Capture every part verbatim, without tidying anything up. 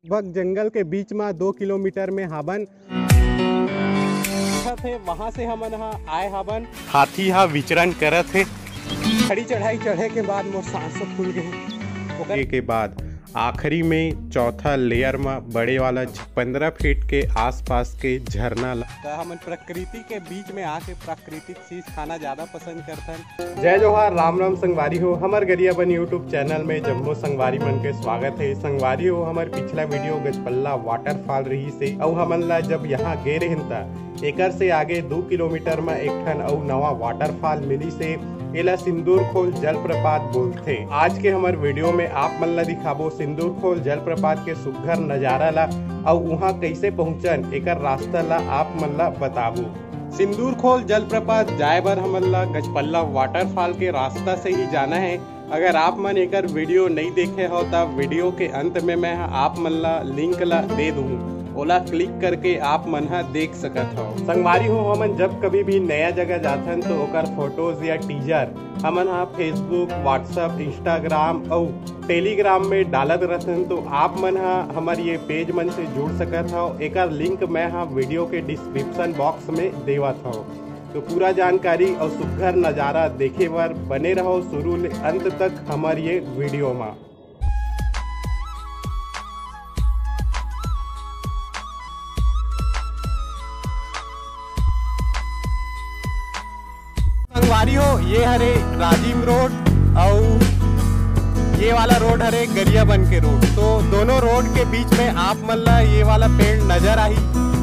लगभग जंगल के बीच में दो किलोमीटर में हाबन। थे, वहां से हमन ह आए हाबन। हाथी ह विचरण करत हे। खड़ी चढ़ाई चढ़े के बाद मोर सांस फूल गए। ओकर के बाद आखिरी में चौथा लेयर में बड़े वाला पंद्रह फीट के आसपास के झरना ला। त हमन प्रकृति के बीच में आके प्राकृतिक चीज खाना ज्यादा पसंद करथन। जय जोहार, राम राम संगवारी हो। हमर गरियाबंद YouTube चैनल में जम्मो संगवारी मन के स्वागत है। संगवारी हो, हमर पिछला वीडियो गजपल्ला वाटरफॉल रहिसे, अउ हमन ला जब यहाँ गे रहेन त एकर से आगे दू किलोमीटर म एक ठन अउ नवा वाटरफॉल मिलिसे। एला सिंदूर खोल जलप्रपात बोलथे। आज के हमर वीडियो में आप मन ला दिखाबो सिंदूर खोल जलप्रपात के सुघर नजारा ला, अउ उहाँ कैसे पहुँचन एकर रास्ता ला आप मन ला बताबो। सिंदूर खोल जलप्रपात जाए बर हमन ला गजपल्ला वाटरफॉल के रास्ता से ही जाना है। अगर आप मन एकर वीडियो नहीं देखे हो त वीडियो के अंत में मैं आप मन ला लिंक ला दे दूँ, ओला क्लिक करके आप मन ह देख सकत हो। संगवारी हो, हमन जब कभी भी नया जगह जाथन तो ओकर फोटोज या टीजर हमन ह Facebook, WhatsApp, Instagram अउ Telegram में डालत रहथन, तो आप मन ह हमर ये पेज मन से जुड़ सकत हो। एकर लिंक मैं ह वीडियो के डिस्क्रिप्शन बॉक्स में देवत हो। तो पूरा जानकारी अउ सुघर नजारा देखे बर बने रहो शुरू ले अंत तक हमर ये वीडियो मा। संगवारी हो, ये हरे राजिम रोड अउ ये वाला रोड हरे गरियाबंद के रोड। तो दोनों रोड के बीच में आप मन ला ये वाला पेड़ नजर आही।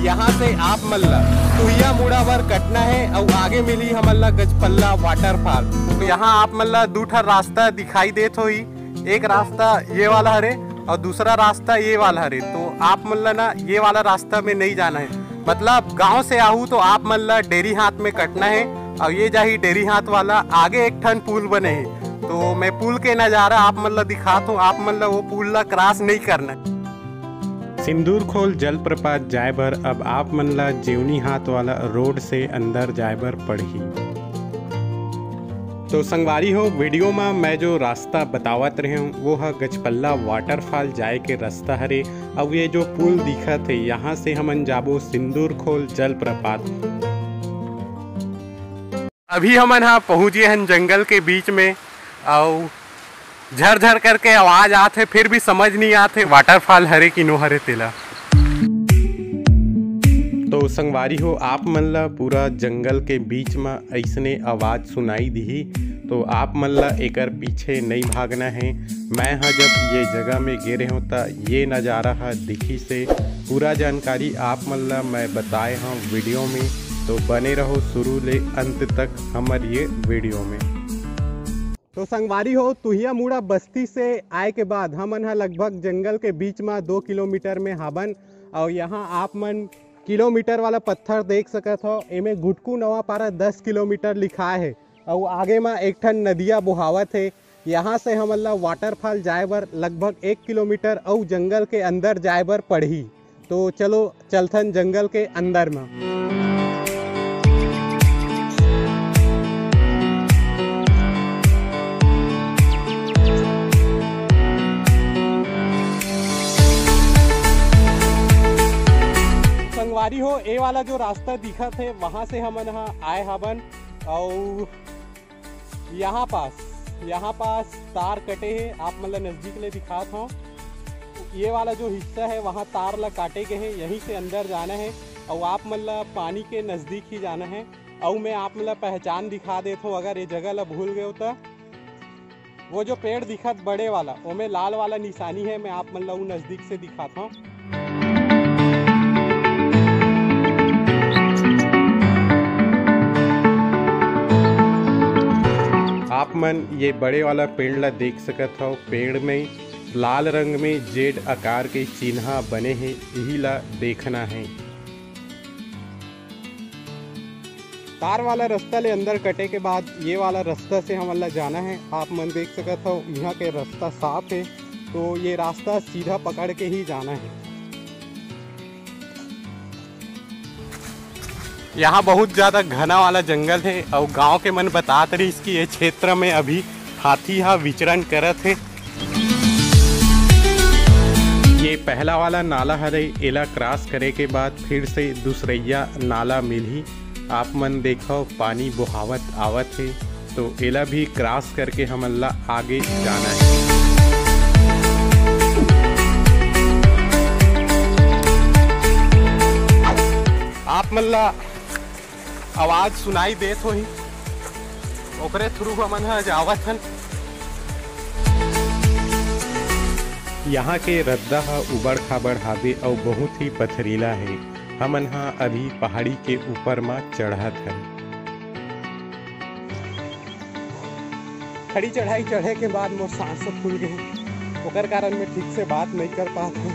यहाँ से आप मन ला तुहिया मुड़ा बर कटना है अउ आगे मिली हमन ला गजपल्ला वाटरफॉल। तो यहाँ आप मन ला दू ठा रास्ता दिखाई देत होही। एक रास्ता ये वाला हरे अउ दूसरा रास्ता ये वाला हरे। तो आप मन ला ना ये वाला रास्ता में नहीं जाना है, मतलब गांव से आहू तो आप मन ला डेरी हाथ में कटना है अउ ये जाही डेरी हाथ वाला। आगे एक ठन पुल बने है, तो मैं पुल के नजारा आप मन ला दिखात हूँ। आप मन ला वो पुल ला क्रॉस नहीं करना है। सिंदूर खोल जलप्रपात जाए बर अब आप मन ला जेवनी हाथ वाला रोड से अंदर जाए बर पड़ही। तो संगवारी हो, वीडियो में मैं जो रास्ता बतावत रहे हूँ, वो ह गजपल्ला वाटरफॉल जाए के रास्ता हरे। अब ये जो पुल दिखत है, यहाँ से हमन जाबो सिंदूर खोल जलप्रपात। अभी हमन ह पहुँच गए हन जंगल के बीच में, अउ झरझर करके आवाज आत हे, फिर भी समझ नहीं आत हे वाटरफॉल हरे कि नो हरे तेला। तो संगवारी हो, आप मन ला पूरा जंगल के बीच में ऐसने आवाज सुनाई दिही, तो आप मन ला एकर पीछे नहीं भागना है। मैं ह जब ये जगह में गे रहे हूँ त ये नजारा ह दिखी से। पूरा जानकारी आप मन ला मैं बताए हूँ वीडियो में, तो बने रहो शुरू ले अंत तक हमर ये वीडियो में। तो संगवारी हो, तुहिया मुड़ा बस्ती से आए के बाद हमन ह लगभग जंगल के बीच में दो किलोमीटर में हाबन, अउ यहाँ आप मन किलोमीटर वाला पत्थर देख सकत हो। एमे गुटकू नवापारा दस किलोमीटर लिखाए है, अउ आगे में एक ठन नदिया बोहावत है। यहाँ से हमन ला वाटरफॉल जाए बर लगभग एक किलोमीटर अउ जंगल के अंदर जाए बर पड़ही। तो चलो चलथन जंगल के अंदर में। संगवारी हो, ए वाला जो रास्ता दिखत है, वहाँ से हमन ह आए हाबन। अउ यहाँ पास, यहाँ पास तार कटे है, आप मन ला नजदीक ले दिखात हूँ। ये वाला जो हिस्सा है, वहाँ तार ला काटे गए है, यहीं से अंदर जाना है। अउ आप मन ला पानी के नजदीक ही जाना है। अउ मैं आप मन ला पहचान दिखा देत हूँ, अगर ये जगह ला भूल गए हो तो वो जो पेड़ दिखत बड़े वाला, ओमे लाल वाला निशानी है, मैं आप मन ला उ नजदीक से दिखात हूँ। आप मन ये बड़े वाला पेड़ ला देख सकत हो। पेड़ में लाल रंग में जेड आकार के चिन्हा बने हे, यही ला देखना है। तार वाला रास्ता ले अंदर कटे के बाद ये वाला रास्ता से हमन ला जाना है। आप मन देख सकत हो, यहाँ के रास्ता साफ है, तो ये रास्ता सीधा पकड़ के ही जाना है। यहाँ बहुत ज्यादा घना वाला जंगल है अउ गांव के मन बतात रहिस कि ये क्षेत्र में अभी हाथी हा विचरण करत है। ये पहला वाला नाला हरे, एला क्रॉस करे के बाद फिर से दूसरइया नाला मिलही। आप मन देखव, पानी बोहावत आवत हे, तो एला भी क्रॉस करके हमन ला आगे जाना हे। आप मन ला आवाज सुनाई देत होही, ओकरे through हमन ह जावत हन। यहाँ के रद्दा ह उबड़ खाबड़ हावे अउ बहुत ही पथरीला हे। हमन ह अभी पहाड़ी के ऊपर म चढ़त हन। खड़ी चढ़ाई चढ़े के बाद मोर सांस फूल गे, ओकर कारण मैं ठीक से बात नहीं कर पात हूँ।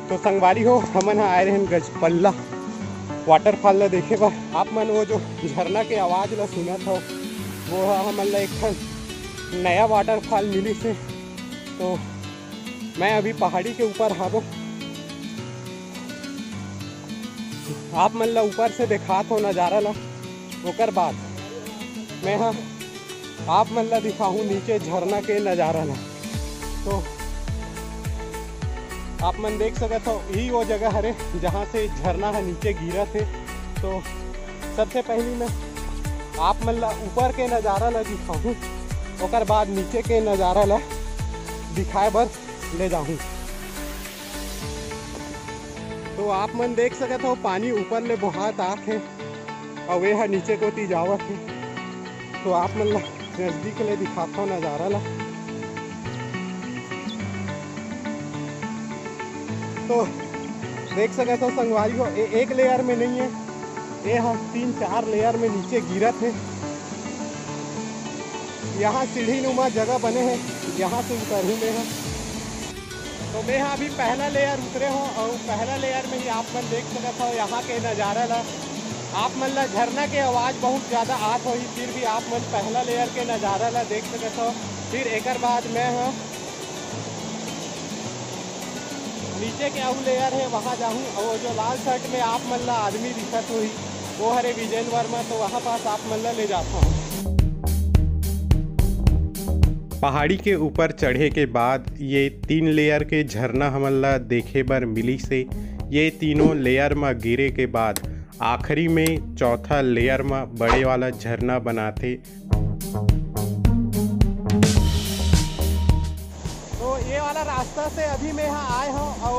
तो संगवारी हो, हमन ह आए रहन गजपल्ला वाटरफॉल ला देखे बर। आप मन वो जो झरना के आवाज ला सुनत हो, वो ह हमन ला एक ठन नया वाटरफॉल मिलिस हे। तो मैं अभी पहाड़ी के ऊपर हावो, आप मन ला ऊपर से देखात हो नजारा ला। ओकर बाद मैं ह आप मन ला दिखाहूँ नीचे झरना के नजारा ला। तो आप मन देख सकत हो, यही वो जगह हरे जहाँ से झरना ह नीचे गिरत हे। तो सबसे पहली मैं आप मन ला ऊपर के नजारा ला दिखाहूँ, ओकर बाद नीचे के नजारा ला दिखाए बर ले जाहूँ। तो आप मन देख सकत हो, पानी ऊपर ले बोहात आत हे। अउ ए ह नीचे कोती जावत हे, तो आप मन ला नजदीक ले दिखाथव नजारा ला। तो देख सकत हो संगवारी हो, ए एक लेयर में नहीं है, ए ह तीन चार लेयर में नीचे गिरत हे। यहाँ सीढ़ी नुमा जगह बने हे, यहाँ से उतरहूँ मैं ह। तो मैं ह अभी पहला लेयर उतरे हो अउ पहला लेयर में ही आप मन देख सकत हो यहाँ के नजारा ला। आप मन ला झरना के आवाज बहुत ज्यादा आत होही, फिर भी आप मन पहला लेयर के नजारा ला देख सकत हो। फिर एकर बाद मैं ह नीचे के अउ लेयर हे, वहाँ जाहूँ। अउ वो जो लाल शर्ट में आप मन ला आदमी दिखत होही, वो हरे विजेंद्र वर्मा, तो वहाँ पास आप मन ला ले जाता हूँ। पहाड़ी के ऊपर चढ़े के बाद ये तीन लेयर के झरना हमन ला देखे बर मिलिस हे। ये तीनों लेयर म गिरे के बाद आखिरी में चौथा लेयर म बड़े वाला झरना बनाथे। तो ये वाला रास्ता से अभी मैं यहाँ आए हूँ अउ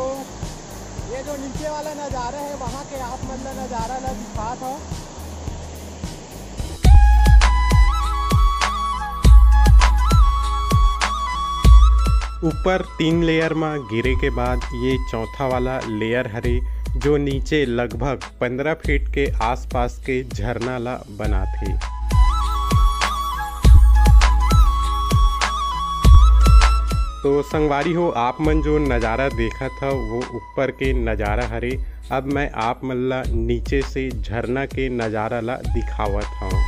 ये जो नीचे वाला नजारा है, वहाँ के आप मन ला नजारा ला दिखात हूँ। ऊपर तीन लेयर म गिरे के बाद ये चौथा वाला लेयर हरे, जो नीचे लगभग पंद्रह फीट के आसपास के झरना ला बनाथे। तो संगवारी हो, आप मन जो नजारा देखत हव, वो ऊपर के नजारा हरे। अब मैं आप मन ला नीचे से झरना के नजारा ला दिखावत हव।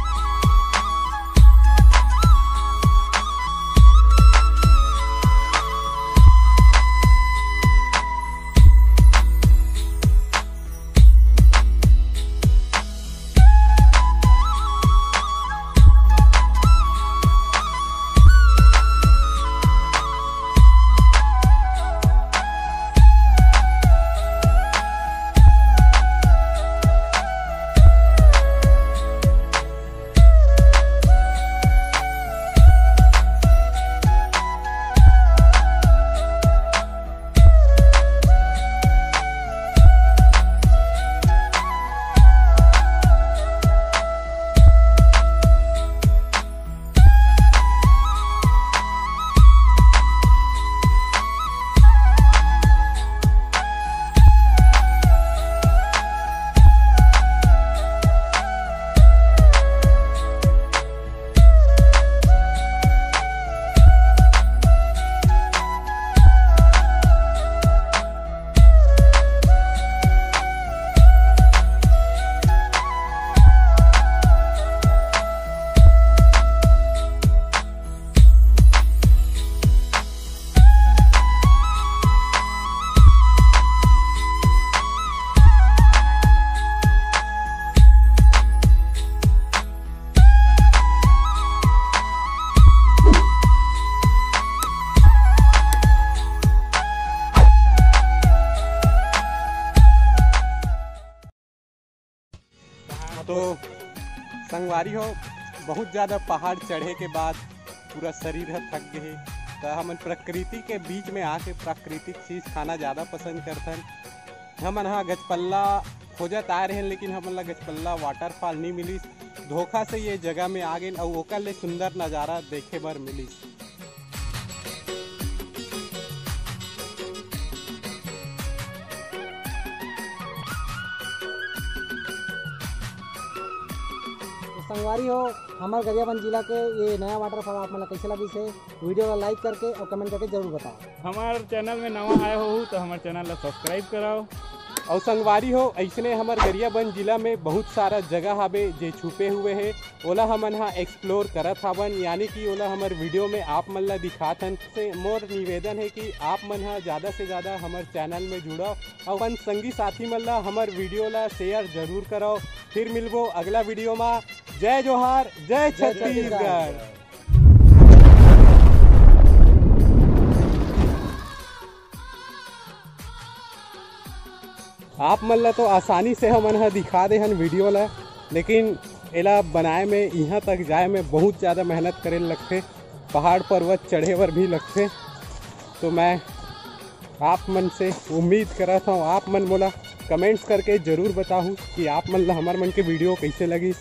तो संगवारी हो, बहुत ज़्यादा पहाड़ चढ़े के बाद पूरा शरीर ह थक गए हे। तो हमन प्रकृति के बीच में आके प्राकृतिक चीज़ खाना ज़्यादा पसंद करथन। हमन हा गजपल्ला खोजत आए रहेन, लेकिन हमन ला गजपल्ला वाटरफॉल नहीं मिलिस। धोखा से ये जगह में आ गए, अउ ओकर ले सुंदर नज़ारा देखे बर मिलिस। तो संगवारी हो, हमर गरियाबंद जिला के ये नया वाटरफॉल आप मन ला कैसे लगिस हे, वीडियो ला लाइक करके और कमेंट करके जरूर बताओ। हमार चैनल में नवा आए हो तो हमार चैनल ला सब्सक्राइब कराओ। और संगवारी हो, ऐसने हमर गरियाबंद जिला में बहुत सारा जगह हावे जे छुपे हुए हे, ओला हमन हा एक्सप्लोर करत हावन, यानी कि ओला हमर वीडियो में आप मन ला दिखात हन। से मोर निवेदन है कि आप मन हा ज़्यादा से ज़्यादा हमर चैनल में जुड़ो और अपन संगी साथी मन ला हमर वीडियो ला शेयर जरूर करो। फिर मिलबो अगला वीडियो में। जय जोहार, जय छत्तीसगढ़। आप मन ला तो आसानी से हमन ह दिखा दे हन वीडियो ला, लेकिन एला बनाए में, यहाँ तक जाए में बहुत ज़्यादा मेहनत करे ल लगथे। पहाड़ पर्वत चढ़े बर भी लगथे। तो मैं आप मन से उम्मीद करत हूँ, आप मन मोला कमेंट्स करके ज़रूर बताहू कि आप मन ला हमर मन के वीडियो कैसे लगिस।